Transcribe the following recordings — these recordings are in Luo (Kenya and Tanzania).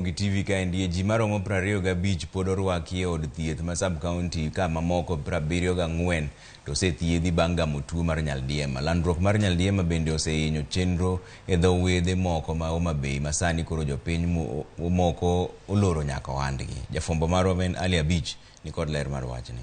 Gi TV kaendi ji maromo 25 pod orwaki e od thieth ma sub county ka mamoko 74 to osethiedhi bang' gamo tuo mar nyaldiema. Landruok mar nyaldiema bende osehinyo chenro e dho wedhe moko ma Homa Bay ma sani koro jopiny moko oloro nyaka ohandgi. Jafwambo marwa ma en Ali Abich ni kod ler mar wachni.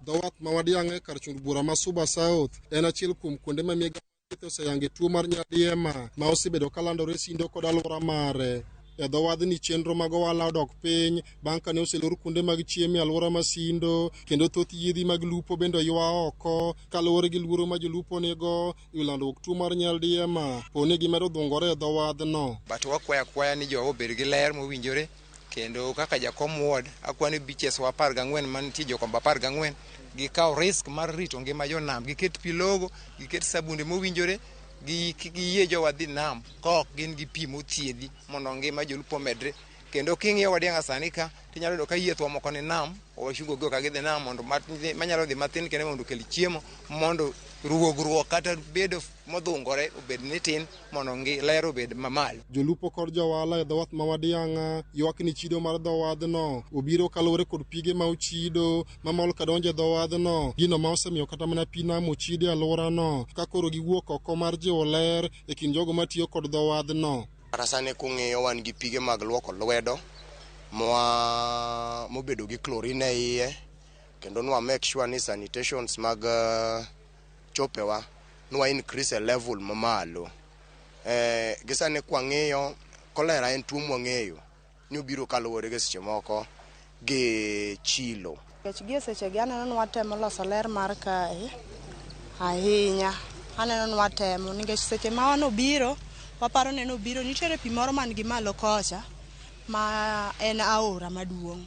Dho wath ma Wadiang'e kar chund bura ma Suba South en achiel kuom kuonde ma migawo mar thieth oseyange tuo mar nyaldiema ma osebedo ka landore Sindo kod alwora mare. E dho wadhni chenro mag ohala odok piny bang' kane oselor kuonde mag chiemo e alwora ma Sindo kendo thoth yiedhi mag lupo bende oywa oko kaluwore gi luoro ma jolupo nigo e wi landruok tuo mar nyaldiema po ni gimedo dhungore e dho wadhno. But wakwayo akwaya ni jowa obed gi ler mowinjore kendo kaka jakom ward akwayo ni beaches wa 14 mantie jokombe 14 gikaw risk mar rito ngima jonam, giket pi logo, giket sabunde mowinjore, giyie jowa dhi nam ka ok gin gi pi mothiedhi mondo ngima jolupo omedre. Kendo king'iyo Wadiang'a sani ka tinyalo yudo ka yiethwa moko ni nam, wachungo gi ka gidhi nam mondo manyalo dhi mathin kende mondo okel chiemo mondo ruogruok kata bedo modhungore obed ni tin mondo ler obed mamalo. Jolupo kod johala e dho wath ma Wadiang'a ywak ni chido mar dho wadhno obiro kaluwore kod pige ma ochido mamol kadonjo e dho wadhno, gino ma osemiyo kata mana pi nam ochido e alworano ka koro giwuok oko mar jiwo ler e kind jogo matiyo kod dho wadhno. Kata sani kung'iyo wan gi pige mag luoko lwedo mobedo gi chlorine e iye kendo nwa make sure ni sanitations mag chopewa nwa increase e level mamalo. Gi sani kwang'iyo cholera en tuo mwang'eyo ni obiro kaluwore gi seche moko gi chilo. Nikech gie sechegi aneno ni watemo loso ler mar kae ahinya. Aneno ni watemo nikech seche ma nobiro, waparo ni nobiro nitiere pi moro man gi malo kocha ma en aora maduong'.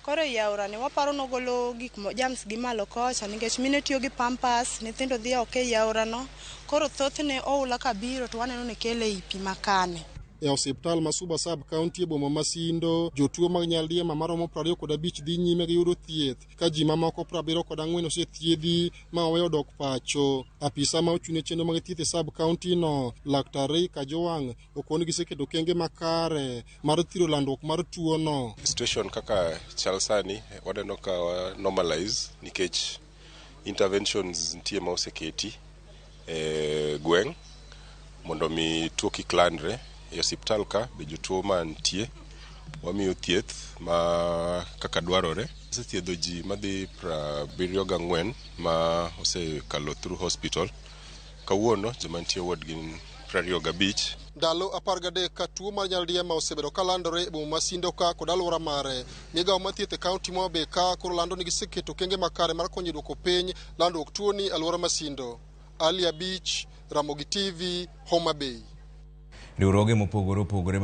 Koro ei aora ni waparo nogolo gik germs gi malo kocha nikech mine tiyo gi pampers, nyithindo dhi oko ei aora no. Koro thothne oula kabiro to waneno ni kele ei pi makane. E osiptal ma Suba Sub County e boma ma Sindo, jotuo mag nyaldiema maromo 25 dhi nyime gi yudo thieth ka ji mamoko 74 osethiedhi ma oweyo dok pacho. Apisa ma ochung' ne chenro mag thieth e sub county no, Laktar Ray Kajwang' okoni giseketo okenge makare mar thiro landruok mar tuo no. Situation kaka chal sani waneno ka wa normalize nikech interventions nitie ma oseketi e gweng' mondo mi tuo kik landre. E osiptal ka be jotuo mantie wamiyo thieth ma kaka dwarore. Osethiedho ji madhi 74 ma osekalo through hospital. Kawuono joma nitie e ward gin 25. Ndalo 13 ka tuo mar nyaldiema osebedo ka landore e boma ma Sindo ka kod alwora mare. Migawo mar thieth e kaunti ma Homa Bay ka koro lando ni giseketo okenge makare mar konyo e duoko piny landruok tuo ni e alwora ma Sindo. Ali Abich, Ramogi TV, Homa Bay. Riwruoge mopogore opogore.